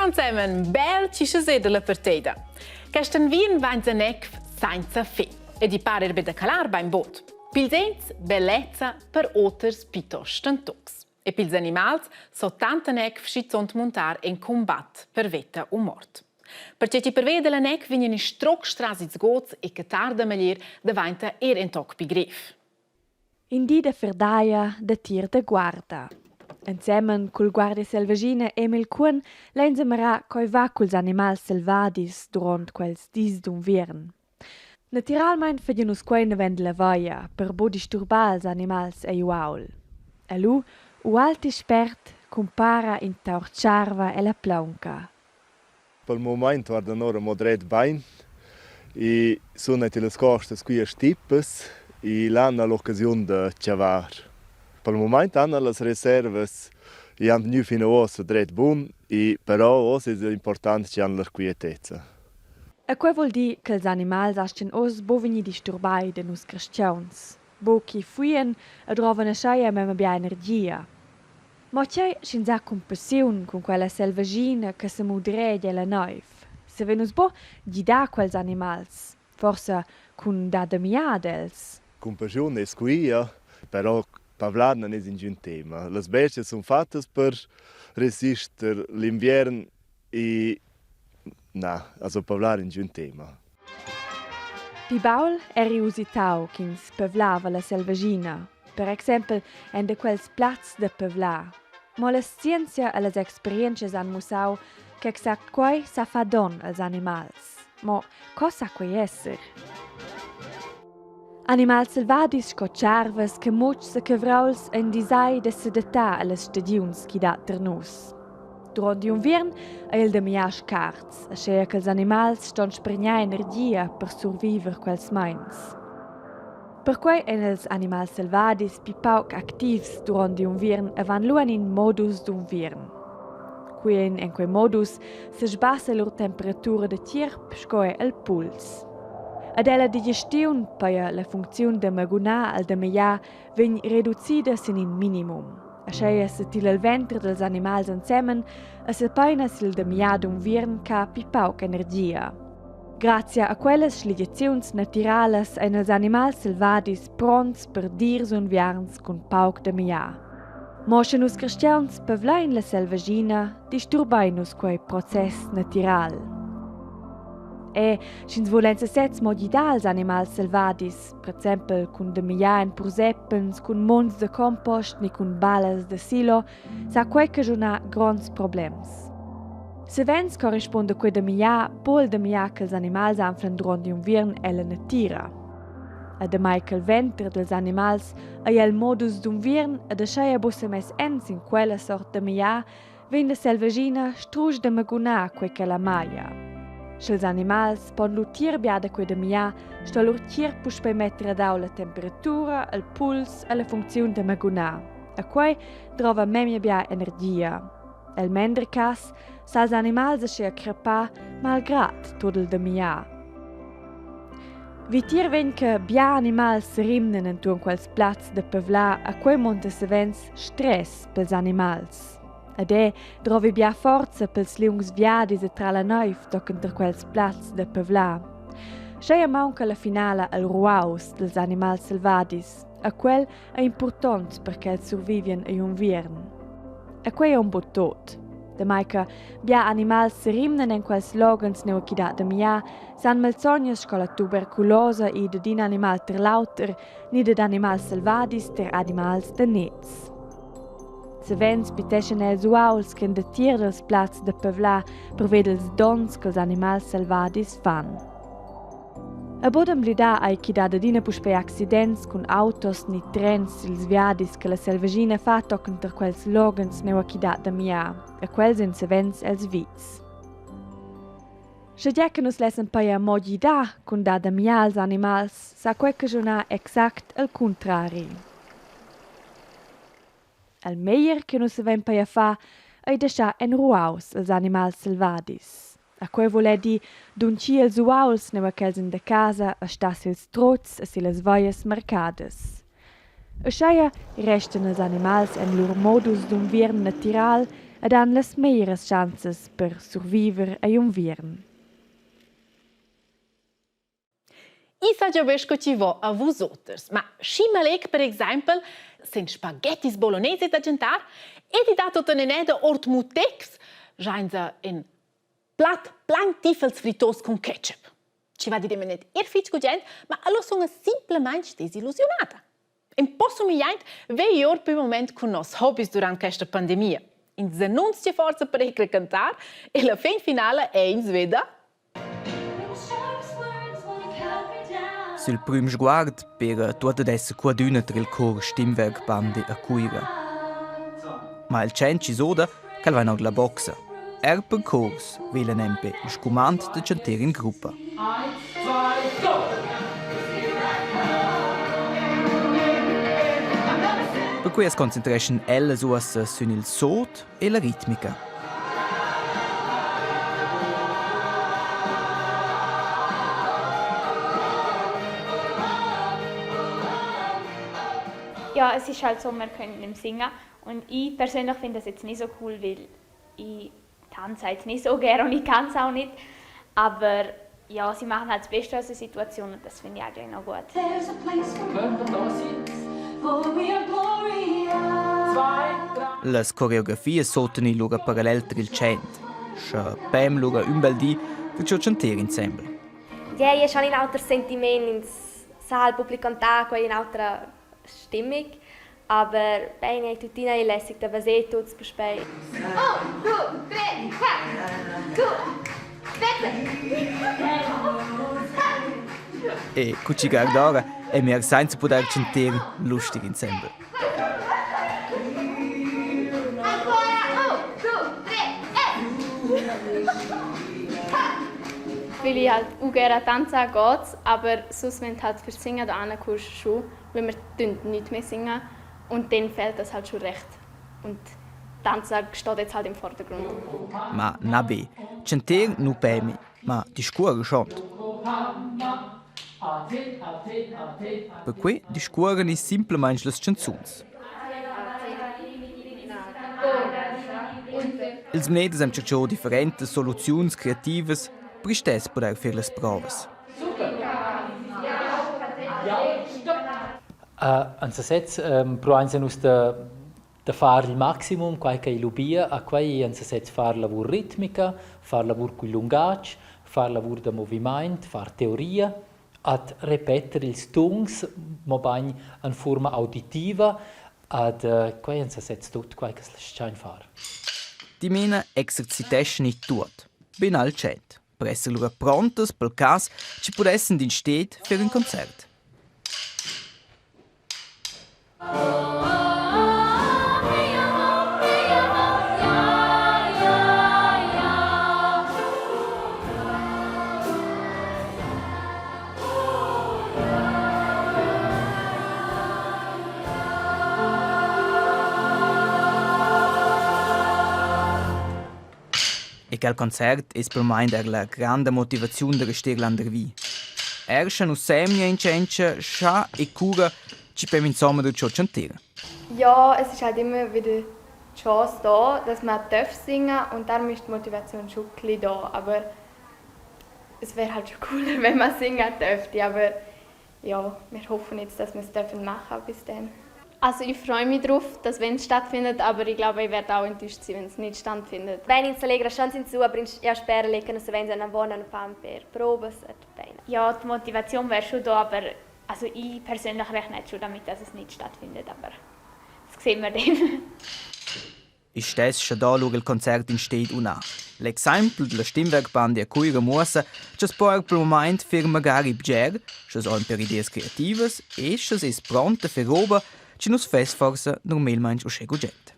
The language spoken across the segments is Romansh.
Ciao insemen, bel chi seseda la partida. Quest enviern vainsa necf sainza fin ed i par er be da calar bainbod. Pils ins bellezza, per oters piuttost stantucs. E pils animals so tanta necf schizunt muntar en cumbat per veta u mort. Perche chi pervia della nec vegnan i stroc tras ils gods e che tarda meglier davainta er en toc pi grev. In di da ferdaglia da tir da guarda. Ensemen cul guardiaselvaschina Emil Kuhn lein semarar coi va culs animals selvadis duront quels dis d'unviern. Natiralmein fagein nus quei naven dalla vaia per buc disturbar ils animals egl uaul. E lu, ualti spert, cumpara in taur tscharva ella plaunca. Pel mumaint guardan ora mo dret bain. I sun eir tillas costas quia stippas e là han l'occasiun da chavar. Pel mumaint han las reservas i han gnü fin uossa dret bun e però uossa es important chi han la quietezza. E quei vul dir ch'ils animals astgien oz buc vegnir disturbai da nus carstgauns, buc ch'i fuien e drovan aschia memia bia energia. Mo tgei sch'ins ha cumpassiun cun quella selvaschina che semudregia ella neiv? Savein nus buc gidar quels animals, forsa cun dar da miar ad els? Cumpassiun es quia, però pavlar non es ingün tema. Las bestias sun fattas per resister l'inviern e na, also pavlar ingün tema. Pli baul eri usitau ch'ins pevlava la selvaschina, per exempel en da quels plazs da pevlar. Mo la scienzia e las experientschas han mussau ch'exact quei sa far donn als animals. Mo co sa quei esser? Animals selvadis sco tscharvas, camutschs e cavrauls ein disai da sedattar allas stagiuns ch'i dat ter nus. Duront igl unviern ei el da miar scarts, aschia ch'ils animals ston spargnar energia per surviver quels meins. Perquei ein ils animals selvadis pli pauc activs duront igl unviern e van lu en in modus d'unviern. Quei ein en quei modus sesbassa lur temperatura da tgierp sco era il puls. Ed ella digestiun, paja la funcziun da magunar al da magliar, vegn reducida sin in minimum. Ascheia setila il venter dals animals ensemen e sepeina sil damiar d'unviern ch'ha pli pauc energia. Grazia a quellas schligiaziuns natiralas ein ils animals selvadis pronts per dirs unviarns cun pauc damiar. Mo sche nus cristians pavlein la selvaschina, disturbein nus quei process natiral. E sch'ins vul en sesez mo gidar als animals selvadis, per exempel cun demigliar en purseppens, cun munts da compost ni cun ballas da silo, sa quei caschunar gronds problems. Savens corrispunda quei demigliar buc al demigliar ch'ils animals anflan duront igl unviern ella natira. E damai ch'el venter dils animals ei el modus d'unviern ed aschia buc semess en sin quella sort demigliar, vegn la selvaschina strusch da magunar quei ch'ella maglia. Sch'ils animals pon lu tier bia da quei da miar, sto lur tgierp puspei metter ad ault la temperatura, il puls e la funcziun da magunar. E quei drova memia bia energia. El mender cass sa ils animals aschia crepar malgrad tut il da miar. Vitier vegn che bia animals serimnan entuorn quels plazs da pevlar a quei munta savens stress pels animals. Ed è drovi bia forza pels liungs viadis e tra la neiv tochen ter quels plazs da pevlar. Sch'ei maunca la finala el ruaus dils animals selvadis, a quel ei impurtont per ch'els survivien egl unviern. E quei ei un buc tot. Damai che bia animals serimnan en quels loghens nua ch'i dat da miar, san malsognas sco la tuberculosa ir dad in animal ter l'auter ni dad animals selvadis ter animals da nez. Savens piteschan els uauls ch'èn datier dals plazs da pavlar pervia dals donns ch'ils animals selvadis fan. A bod emblidà hai ch'i dat adina puspei accidents cun autos ni trens sils viadis che la selvaschina fa tochen tar quels loghens nua ch'i dat da miar, e quels ein savens els vitgs. Sche gia che nus lessan pajar mo gidar cun dar da miar als animals, sa quei caschunar exact il cuntrari. El meglier che nus savein pajar far ei da schar en ruaus ils animals selvadis. A quei vul er dir d'untgir ils uauls nua ch'els ein da casa e star sils trots e sillas veias marcadas. Ascheia restan ils animals en lur modus d'unviern natiral ed han las meglieras schanzas per surviver egl unviern. I sa già be sco chi vo a vus oters, ma schi maleg per exaimpel sen spaghettis bolognese da gentar ed i dat tuotteneda ord mutex, giainsa in plat plain tifels fritos cun ketchup. Ci va dir net er fich gugent, ma allo sun simplamaing desillusiunada. In po sumigliaint vei or per moment cun noss hobbies durant questa pandemia. Ins annunzia forsa per ir a cantar e la fin finala è ins veda Sül prüm sguard pera tuot ad esser cuadüna tra il cor Stimmwerk Bande a Cuira. Ma il tschent chi s'oda ch'el vain our d'la boxa. Eir per cors vela nempe il scumand da chanter in gruppa. Perquei as concentreschan ellas uossa sün il sot e la ritmica. Ja, es ist halt so, wir können nicht singen. Und ich persönlich finde das jetzt nicht so cool, weil ich tanze jetzt nicht so gerne und ich kann es auch nicht. Aber ja, sie machen halt das Beste aus der Situation und das finde ich eigentlich noch gut. Las coreografias sotan lura parallel tar il chant. Sche Pam lura ün bel di da cho chanter insembel. Ja, è schon in auter sentiment, ins sa il public cantar, quei in autra Stimmung. Aber bein ei tuttina ei lässig da veser tuts puspei. Un, due, tre, quattro, due, sette. E cu chi guardava è mir sainza pudair chanter lustig insembel. Ancora, un, due, tre, e. Weil ich halt auch gerne tanzen geht's, aber sonst, wenn du halt fürs Singen da kommst, schon, weil wir tun nicht mehr singen und dann fehlt das halt schon recht. Und Tanzen steht jetzt halt im Vordergrund. Ma na be, chanter nu pemi, ma discuorre schon. Perquei discuorran i simplamaing las chanzuns. Ils mneders han tscherchà differentas soluziuns creativas per istess pudair fer las provas. En sesez pruainsa nus da da far il maximum quai ch'ei lubia a quei ei en sesez far lavur ritmica, far lavur cul lungatg, far lavur da movimaint, far teoria, ad repeter ils tuns, mobein en fuorma auditiva, ad quei en sesez tut quei che laschain far. Dimena exerciteschan tuot, ben al tschent. Per esser lura prontas pel cas chi pudessan d'insted fer ün concert. E quel concert es per mai er la granda motivaziun da rester landervi. Er scha nu semnia in tschentscha, scha e cura chi pem insomma da ciò chanter. Ja, es ist halt immer wieder die Chance da, dass man darf singen und darum ist die Motivation schon ein bisschen da. Aber es wäre halt schon cooler, wenn man singen dürfte. Aber ja, wir hoffen jetzt, dass wir es dürfen machen bis dann. Also ich freue mich darauf, dass wenn es stattfindet, aber ich glaube, ich werde auch enttäuscht sein, wenn es nicht stattfindet. Wenn ins allegra schon sind zu, aber ja sperre che non se vengono a buona fan per probas et bene. Ja, die Motivation wäre schon da, aber also ich persönlich rechne jetzt schon damit, dass es nicht stattfindet, aber das sehen wir dann. Istess scha dà lura il concert in sted u na. L'exaimpel della Stimmwerkband a Cuira muossa cha's po eir pel mumaint fer magari bger, scha's ho per ideas creativas e scha's es pront da fer roba chi nu's fess forsa normalmaing uschè gugent.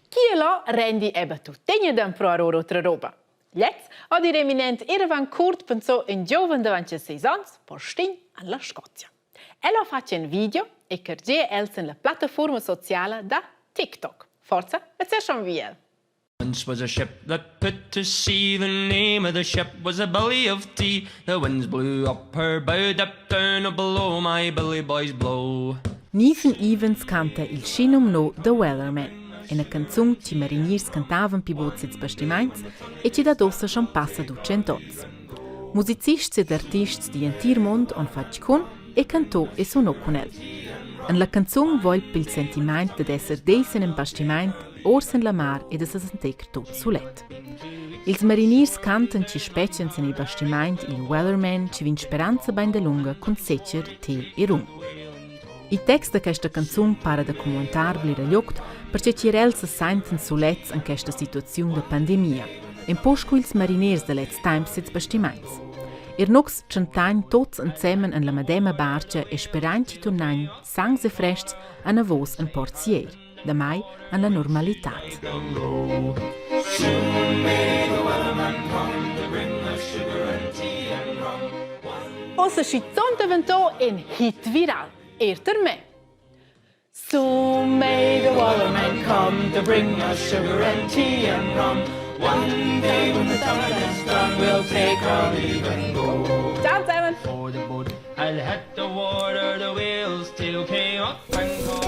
Chi e là rendi eba tuttegna d'empruar or otra roba. Gliez ha dir eminent Irvan Kurt pensò in giuven davant seis ans postin alla Scozia. El ha fatg in video e cargia els en la plattafuorma sociala da TikTok. Forza, e schon vi el. Once was a ship that put to sea. The name of the ship was a Billy of Tea. The winds blew up her bow, up down, oh blow, my billy boys blow. Nathan Evans canta il schinumno The Wellerman, ina canzun chi mariniers cantavan pi bod sils bastimaints e chi dat ussa schon passa 200 ons. Musicists ed artists digl entir mond han fatg cun e cantò e sunò cun el. En la canzun vogl pel sentimaint dad esser deis en in bastimaint ors en la mar e da sa sentir tot sulet. Ils mariniers cantan chi spetgan sin il bastimaint il Wellerman chi vegn speranza bain dalunga cun secher, te e rum. Il text da questa canzun para da commuentar blera glieud, perche chi els sa saintan sulets en questa situaziun da pandemia, un po scu ils mariners da lezs temps sez bastimaints. Er nox tschantain tots ensemen en la medema barcha e sperain chi turnain sangs e frests anavos en Port Sier, damai en la normalitad. Ossa schizont daventò in hit viral, er per me. Soon may the Wellerman come to bring us sugar and tea and rum. One day when the time is done, we'll take our leave and go. Ciao zusammen! For the boat, I'll hit the water, the whale's tail came up and go.